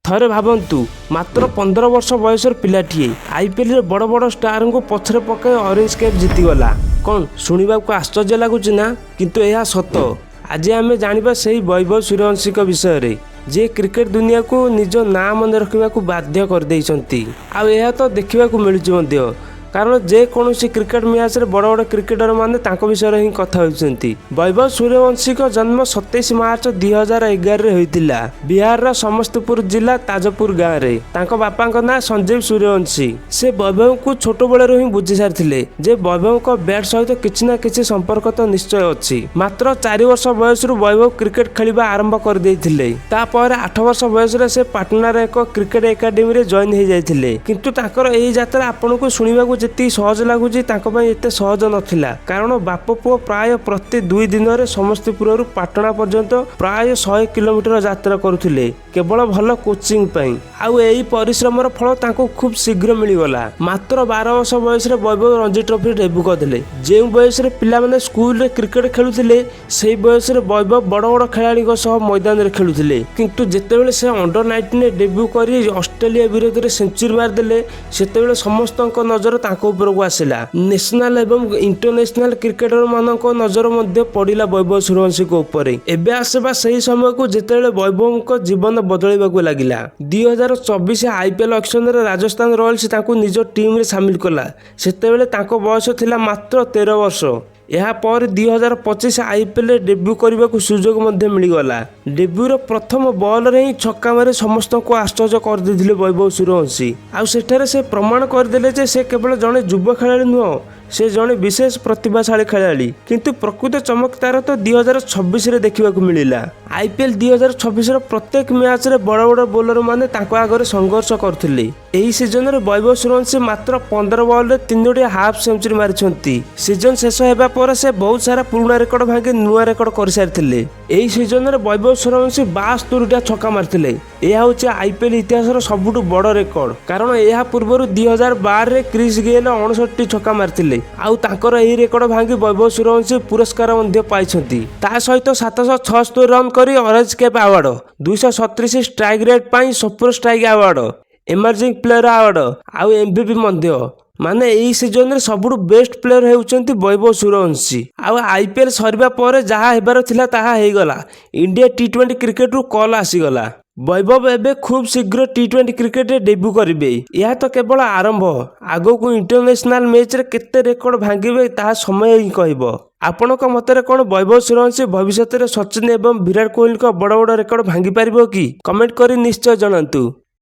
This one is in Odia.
ଥରେ ଭାବନ୍ତୁ, ମାତ୍ର 15 ବର୍ଷ ବୟସର ପିଲାଟିଏ ଆଇପିଏଲରେ ବଡ଼ ବଡ଼ ଷ୍ଟାରଙ୍କୁ ପଛରେ ପକାଇ ଅରେଞ୍ଜ କ୍ୟାପ୍ ଜିତିଗଲା। କ'ଣ ଶୁଣିବାକୁ ଆଶ୍ଚର୍ଯ୍ୟ ଲାଗୁଛି ନା? କିନ୍ତୁ ଏହା ସତ। ଆଜି ଆମେ ଜାଣିବା ସେହି ବୈଭବ ସୂର୍ଯ୍ୟବଂଶୀଙ୍କ ବିଷୟରେ, ଯିଏ କ୍ରିକେଟ ଦୁନିଆକୁ ନିଜ ନାଁ ମନେ ରଖିବାକୁ ବାଧ୍ୟ କରିଦେଇଛନ୍ତି। ଆଉ ଏହା ତ ଦେଖିବାକୁ ମିଳୁଛି ମଧ୍ୟ, କାରଣ ଯେକୌଣସି କ୍ରିକେଟ ମ୍ୟାଚରେ ବଡ଼ ବଡ଼ କ୍ରିକେଟର ମାନେ ତାଙ୍କ ବିଷୟରେ ହିଁ କଥା ହେଉଛନ୍ତି। ବୈଭବ ସୂର୍ଯ୍ୟବଂଶୀଙ୍କ ଜନ୍ମ 27 ମାର୍ଚ୍ଚ 2011ରେ ହୋଇଥିଲା, ବିହାରର ସମସ୍ତିପୁର ଜିଲ୍ଲା ତାଜପୁର ଗାଁରେ। ତାଙ୍କ ବାପାଙ୍କ ନାଁ ସଞ୍ଜୀବ ସୂର୍ଯ୍ୟବଂଶୀ। ସେ ବୈଭବଙ୍କୁ ଛୋଟବେଳରୁ ହିଁ ବୁଝି ସାରିଥିଲେ ଯେ ବୈଭବଙ୍କ ବ୍ୟାଟ୍ ସହିତ କିଛି ନା କିଛି ସମ୍ପର୍କ ତ ନିଶ୍ଚୟ ଅଛି। ମାତ୍ର 4 ବର୍ଷ ବୟସରୁ ବୈଭବ କ୍ରିକେଟ ଖେଳିବା ଆରମ୍ଭ କରିଦେଇଥିଲେ। ତାପରେ 8 ବର୍ଷ ବୟସରେ ସେ ପାଟନାର ଏକ କ୍ରିକେଟ ଏକାଡେମୀରେ ଜଏନ୍ ହେଇଯାଇଥିଲେ। କିନ୍ତୁ ତାଙ୍କର ଏହି ଯାତ୍ରା ଆପଣଙ୍କୁ ଶୁଣିବାକୁ ଯେତିକି ସହଜ ଲାଗୁଛି, ତାଙ୍କ ପାଇଁ ଏତେ ସହଜ ନଥିଲା। କାରଣ ବାପ ପୁଅ ପ୍ରାୟ ପ୍ରତି 2 ଦିନରେ ସମସ୍ତିପୁରରୁ ପାଟଣା ପର୍ଯ୍ୟନ୍ତ ପ୍ରାୟ 100 କିଲୋମିଟର ଯାତ୍ରା କରୁଥିଲେ, କେବଳ ଭଲ କୋଚିଂ ପାଇଁ। ଆଉ ଏହି ପରିଶ୍ରମର ଫଳ ତାଙ୍କୁ ଖୁବ୍ ଶୀଘ୍ର ମିଳିଗଲା। ମାତ୍ର 12 ବର୍ଷ ବୟସରେ ବୈଭବ ରଞ୍ଜି ଟ୍ରଫିରେ ଡେବ୍ୟୁ କରିଥିଲେ। ଯେଉଁ ବୟସରେ ପିଲାମାନେ ସ୍କୁଲରେ କ୍ରିକେଟ ଖେଳୁଥିଲେ, ସେହି ବୟସରେ ବୈଭବ ବଡ଼ ବଡ଼ ଖେଳାଳିଙ୍କ ସହ ମଇଦାନରେ ଖେଳୁଥିଲେ। କିନ୍ତୁ ଯେତେବେଳେ ସେ ଅଣ୍ଡର 19ରେ ଡେବ୍ୟୁ କରି ଅଷ୍ଟ୍ରେଲିଆ ବିରୋଧରେ ସେଞ୍ଚୁରୀ ମାରିଦେଲେ, ସେତେବେଳେ ସମସ୍ତଙ୍କ ନଜର ତାଙ୍କ ଉପରକୁ ଆସିଲା। ନ୍ୟାସନାଲ ଏବଂ ଇଣ୍ଟରନ୍ୟାସନାଲ କ୍ରିକେଟର ମାନଙ୍କ ନଜର ମଧ୍ୟ ପଡ଼ିଲା ବୈଭବ ସୂର୍ଯ୍ୟବଂଶୀଙ୍କ ଉପରେ। ଏବେ ଆସିବା ସେହି ସମୟକୁ, ଯେତେବେଳେ ବୈଭବଙ୍କ ଜୀବନ ବଦଳିବାକୁ ଲାଗିଲା। 2024 ଆଇପିଏଲ ଅକ୍ସନରେ ରାଜସ୍ଥାନ ରୟାଲ୍ସ ତାଙ୍କୁ ନିଜ ଟିମରେ ସାମିଲ କଲା। ସେତେବେଳେ ତାଙ୍କ ବୟସ ଥିଲା ମାତ୍ର 13 ବର୍ଷ। ଏହାପରେ 2025 ଆଇପିଏଲରେ ଡେବ୍ୟୁ କରିବାକୁ ସୁଯୋଗ ମଧ୍ୟ ମିଳିଗଲା। ଡେବ୍ୟୁର ପ୍ରଥମ ବଲରେ ହିଁ ଛକା ମାରି ସମସ୍ତଙ୍କୁ ଆଶ୍ଚର୍ଯ୍ୟ କରିଦେଇଥିଲେ ବୈଭବ ସୂର୍ଯ୍ୟବଂଶୀ। ଆଉ ସେଠାରେ ସେ ପ୍ରମାଣ କରିଦେଲେ ଯେ ସେ କେବଳ ଜଣେ ଯୁବ ଖେଳାଳି ନୁହଁ, ସେ ଜଣେ ବିଶେଷ ପ୍ରତିଭାଶାଳୀ ଖେଳାଳି। କିନ୍ତୁ ପ୍ରକୃତ ଚମତ୍କାର ତ 2026ରେ ଦେଖିବାକୁ ମିଳିଲା। ଆଇପିଏଲ 2026ର ପ୍ରତ୍ୟେକ ମ୍ୟାଚରେ ବଡ଼ ବଡ଼ ବୋଲରମାନେ ତାଙ୍କ ଆଗରେ ସଂଘର୍ଷ କରୁଥିଲେ। ଏହି ସିଜନରେ ବୈଭବ ସୂର୍ଯ୍ୟବଂଶୀ ମାତ୍ର 15 ବଲରେ ତିନୋଟି ହାଫ୍ ସେଞ୍ଚୁରୀ ମାରିଛନ୍ତି। ସିଜନ ଶେଷ ହେବା ପରେ ସେ ବହୁତ ସାରା ପୁରୁଣା ରେକର୍ଡ ଭାଙ୍ଗି ନୂଆ ରେକର୍ଡ କରିସାରିଥିଲେ। ଏହି ସିଜନରେ ବୈଭବ ସୂର୍ଯ୍ୟବଂଶୀ 72ଟା ଛକା ମାରିଥିଲେ। ଏହା ହେଉଛି ଆଇପିଏଲ ଇତିହାସର ସବୁଠୁ ବଡ଼ ରେକର୍ଡ, କାରଣ ଏହା ପୂର୍ବରୁ 2012ରେ କ୍ରିସ୍ ଗେଲ୍ 59 ଛକା ମାରିଥିଲେ। ଆଉ ତାଙ୍କର ଏହି ରେକର୍ଡ ଭାଙ୍ଗି ବୈଭବ ସୂର୍ଯ୍ୟବଂଶୀ ପୁରସ୍କାର ମଧ୍ୟ ପାଇଛନ୍ତି। ତା ସହିତ 776 ରନ୍ କରି orange cap award, 237 strike rate ପାଇଁ super strike award, emerging player award ଆଉ ଏମଭିପି ମଧ୍ୟ। ମାନେ ଏଇ ସିଜନରେ ସବୁଠୁ ବେଷ୍ଟ ପ୍ଲେୟର ହେଉଛନ୍ତି ବୈଭବ ସୂର୍ଯ୍ୟବଂଶୀ। ଆଉ ଆଇପିଏଲ ସରିବା ପରେ ଯାହା ହେବାର ଥିଲା ତାହା ହେଇଗଲା। ଇଣ୍ଡିଆ ଟି20 କ୍ରିକେଟରୁ କଲ୍ ଆସିଗଲା। ବୈଭବ ଏବେ ଖୁବ୍ ଶୀଘ୍ର ଟି20 କ୍ରିକେଟରେ ଡେବ୍ୟୁ କରିବେ। ଏହା ତ କେବଳ ଆରମ୍ଭ। ଆଗକୁ ଇଣ୍ଟରନ୍ୟାସନାଲ ମ୍ୟାଚରେ କେତେ ରେକର୍ଡ ଭାଙ୍ଗିବେ, ତାହା ସମୟ ହିଁ କହିବ। ଆପଣଙ୍କ ମତରେ କ'ଣ ବୈଭବ ସୂର୍ଯ୍ୟବଂଶୀ ଭବିଷ୍ୟତରେ ସଚିନ ଏବଂ ବିରାଟ କୋହଲିଙ୍କ ବଡ଼ ବଡ଼ ରେକର୍ଡ ଭାଙ୍ଗି ପାରିବ କି? କମେଣ୍ଟ କରି ନିଶ୍ଚୟ ଜଣାନ୍ତୁ।